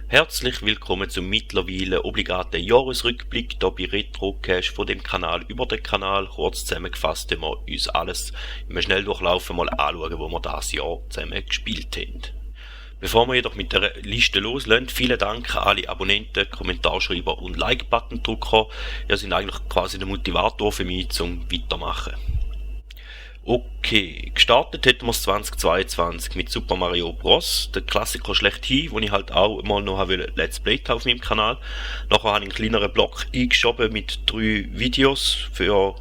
Herzlich willkommen zum mittlerweile obligaten Jahresrückblick hier bei Retrocast von dem Kanal über den Kanal. Kurz zusammengefasst, wenn wir uns alles im Schnelldurchlauf mal anschauen, wo wir das Jahr zusammen gespielt haben. Bevor wir jedoch mit der Liste loslegen, vielen Dank an alle Abonnenten, Kommentarschreiber und Like-Button-Drucker. Ihr seid eigentlich quasi der Motivator für mich zum Weitermachen. Okay, gestartet hätten wir 2022 mit Super Mario Bros., der Klassiker schlechthin, wo ich halt auch mal noch Let's Play auf meinem Kanal. Nachher habe ich einen kleineren Block eingeschoben mit 3 Videos für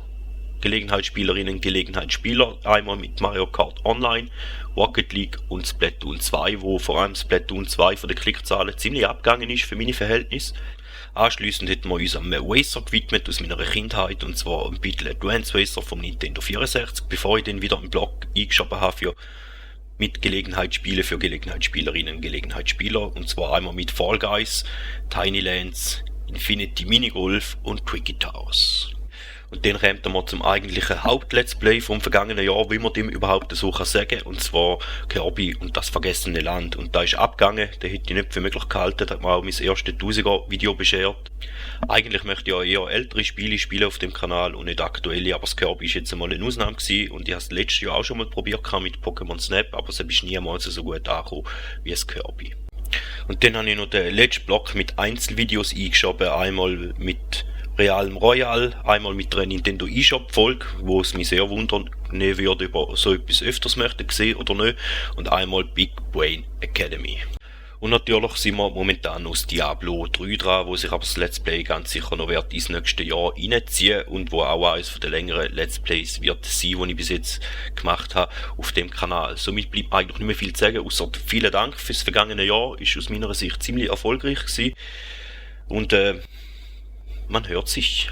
Gelegenheitsspielerinnen und Gelegenheitsspieler. Einmal mit Mario Kart Online, Rocket League und Splatoon 2, wo vor allem Splatoon 2 von den Klickzahlen ziemlich abgegangen ist für meine Verhältnisse. Anschliessend hätten wir uns einem Racer gewidmet aus meiner Kindheit, und zwar ein Battle Advance Racer vom Nintendo 64, bevor ich dann wieder einen Blog eingeschoben habe mit Gelegenheitsspielen für Gelegenheitsspielerinnen und Gelegenheitsspieler, und zwar einmal mit Fall Guys, Tiny Lands, Infinity Minigolf und Cricket Towers. Und dann kommt wir zum eigentlichen Haupt-Let's Play vom vergangenen Jahr, wie man dem überhaupt so sagen kann, und zwar Kirby und das vergessene Land. Und da ist abgegangen, da hätte ich nicht für möglich gehalten, da hat mir auch mein erstes 1000er-Video beschert. Eigentlich möchte ich ja eher ältere Spiele spielen auf dem Kanal und nicht aktuelle, aber das Kirby ist jetzt einmal eine Ausnahme gewesen, und ich habe es letztes Jahr auch schon mal probiert mit Pokémon Snap, aber es ist niemals so gut angekommen wie das Kirby. Und dann habe ich noch den letzten Block mit Einzelvideos eingeschoben, einmal mit Realm Royale, einmal mit der Nintendo eShop-Folge, wo es mich sehr wundern würde, ob ihr so etwas öfters möchte sehen oder nicht, und einmal Big Brain Academy. Und natürlich sind wir momentan aus Diablo 3 dran, wo sich aber das Let's Play ganz sicher noch wird ins nächste Jahr reinziehen und wo auch eines von den längeren Let's Plays wird sein, die ich bis jetzt gemacht habe auf dem Kanal. Somit bleibt eigentlich nicht mehr viel zu sagen, außer vielen Dank fürs vergangene Jahr, ist aus meiner Sicht ziemlich erfolgreich gewesen. Und man hört sich.